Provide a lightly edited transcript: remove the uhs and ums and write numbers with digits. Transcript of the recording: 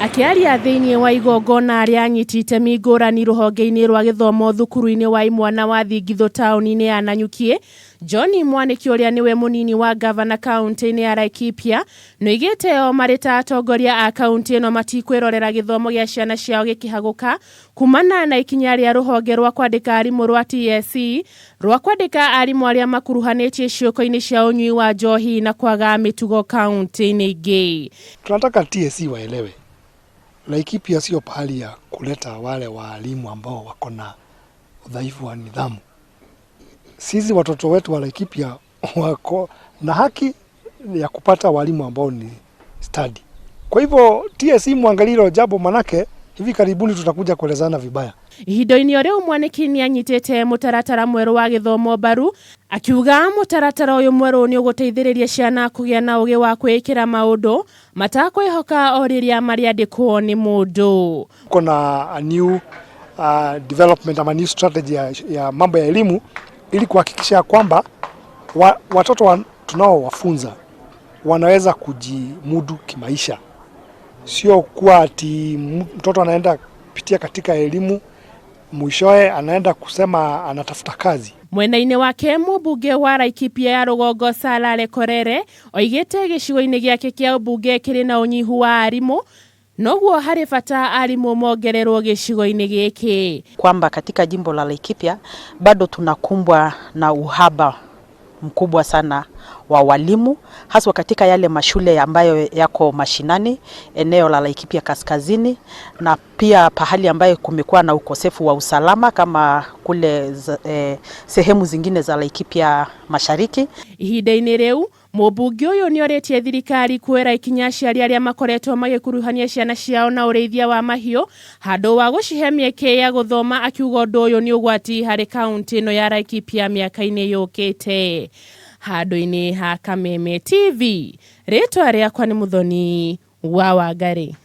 Akĩaria thĩinĩ wa igongona rĩa anyiti itemi ngũrani rũhonge-inĩ rwa gĩthomo thukuru-inĩ wa imwana wa Thingithũ taũni-inĩ ya Nanyuki, John Mwanĩki ũrĩa nĩwe mũnini wa ngavana kaũntĩ-inĩ ya Laikipia nĩoigĩte o marĩ ta atongoria a kaũntĩ ĩno matikwĩrorera gĩthomo gĩa ciana ciao gĩkĩhagũka kumana na ikinya rĩa rũhonge rwa kwandĩka arimũ rwa TSC rwa kwandĩka arimũ arĩa makuruhanĩtie ciũko-inĩ cia ũnyui wa njohi na kwaga mĩtugo kaũntĩ-inĩ ingĩ. Tunataka TSC waelewe Laikipia sio pahali ya kuleta wale waalimu ambao wako na udhaifu wa nidhamu. Sisi watoto wetu wa Laikipia wako na haki ya kupata walimu ambao ni stadi. Kwa hivyo TSC muangalie hilo jambo, manake hivi karibuni tutakuja kuelezana vibaya. Ihinda-inĩ o rĩu Mwanĩki nĩ anyitĩte mũtaratara mwerũ wa gĩthomo mbaru akiuga mũtaratara ũyũ mwerũ nĩ ũgũteithĩrĩria ciana kũgĩa na ũgĩ wa kwĩĩkĩra maũndũ matakwĩhoka o rĩrĩa marĩandĩkwo nĩ mũndũ. Kuna a new development ama new strategy ya mambo ya elimu ili kuhakikisha kwamba watoto tunaowafunza wanaweza kujimudu kimaisha, sio kuwa ati mtoto anaenda pitia katika elimu mwishowe anaenda kusema anatafuta kazi. Mwena-inĩ wake mũmbunge wa Laikipia ya rũgongo Sarah Lekorere oigĩte gĩcigo-inĩ gĩake kĩa ũmbunge kĩrĩ na ũnyihu wa arimũ noguo harĩ bata arimũ mongererwo gĩcigo-inĩ gĩkĩ. Kwamba katika jimbo la Laikipia bado tunakumbwa na uhaba mkubwa sana wa walimu haswa katika yale mashule ambayo yako mashinani eneo la Laikipia kaskazini, na pia pahali ambayo kumekuwa na ukosefu wa usalama kama kule sehemu zingine za Laikipia mashariki. Ihinda-inĩ rĩu mũmbunge ũyũ nĩorĩtie thirikari kuoera ikinya aciari arĩa makoretwo magĩkuruhania ciana ciao na ũrĩithia wa mahiũ handũ wa gũcihe mĩeke ya gũthoma, akiuga ũndũ ũyũ nĩ ũgwati harĩ kaũntĩ ĩno ya Laikipia mĩaka-inĩ yũkĩte. Handũ-inĩ ha Kameme TV, rĩtwa rĩakwa nĩ Muthoni wa Wangari.